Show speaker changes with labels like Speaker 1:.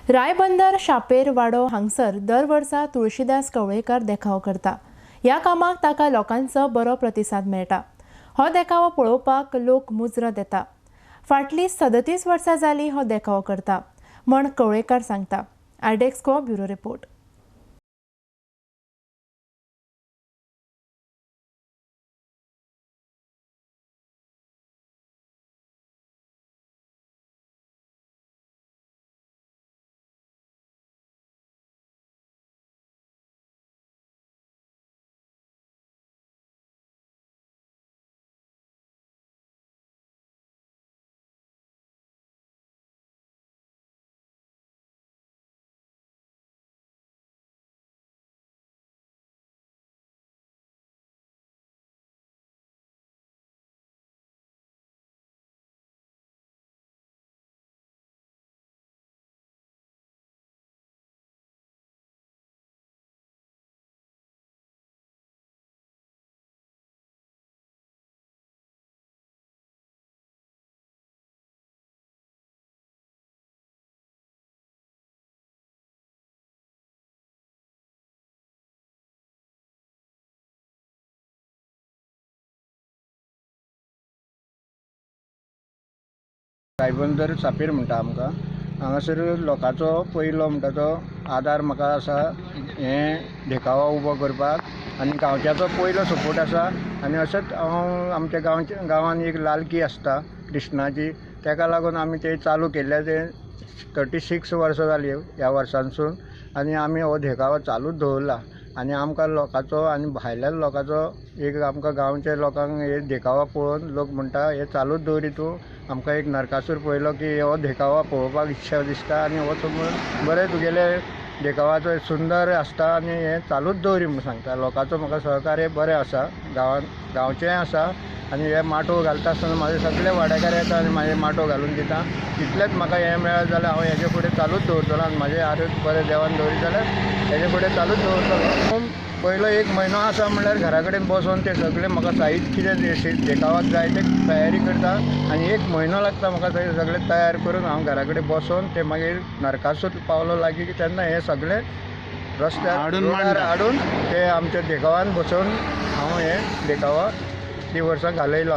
Speaker 1: रायबंदर शापेर वाडो हांगसर दर वर्सा तुळशीदास कवळेकार देखावो करता. ह्या कामाक ताका लोकांचो बरो प्रतिसाद मेळटा. हो देखावो पळोवपाक लोक मुजरत येता. फाटलीं 37 वर्सां जाली हो देखावो करता म्हण कवळेकार सांगता. आयडेक्सको ब्युरो रिपोर्ट.
Speaker 2: रायबंदर सापेर म्हणटा आमकां. हांगासर लोकांचो पयलो म्हणटा तो आदार म्हाका आसा हें देखावो उबो करपाक आनी गांवच्याचो पयलो सपोर्ट आसा. आनी अशेंच हांव आमच्या गांवच्या गांवान एक लालकी आसता कृष्णाची, तेका लागून आमी ते चालू केल्ले ते 36 वर्सां जाली ह्या वर्सांसून आनी आमी हो देखावो चालूच दवरला. आनी आमकां लोकांचो आनी भायल्या लोकांचो एक आमकां गांवच्या लोकांक हे देखावो पळोवन लोक म्हणटा हे चालूच दवरी तूं, आमकां एक नरकासूर पळयलो की हो देखावो पळोवपाक इच्छा दिसता आनी हो समज बरें तुगेले देखावाचो सुंदर आसता आनी हें चालूच दवरी म्हूण सांगता. लोकांचो म्हाका सहकार्य बरें आसा, गांवान गांवचेंय आसा. आनी हे माटोव घालता आसतना म्हाजे सगळे वाडेकार येता आनी म्हाजे माटोव घालून दिता. इतलेंच म्हाका हें मेळत जाल्यार हांव हेजे फुडें चालूच दवरतलो आनी म्हाजें आरोग्य बरें देवान दवरीत जाल्यार हेजे फुडें चालूच दवरतलो. पयलो एक म्हयनो आसा म्हणल्यार घरा कडेन बसोन ते सगळे म्हाका साहित्य कितें देखावाक जाय ते तयारी करता आनी एक म्हयनो लागता म्हाका थंय सगळें तयार करून हांव घरा कडेन बसोन ते मागीर नरकासूर पावलो लागीं की तेन्ना हें सगळें रस्त्यार रोडार हाडून ते आमच्या देखावान बसोवन हांव हें देखावा 3 वर्सां घालयलो.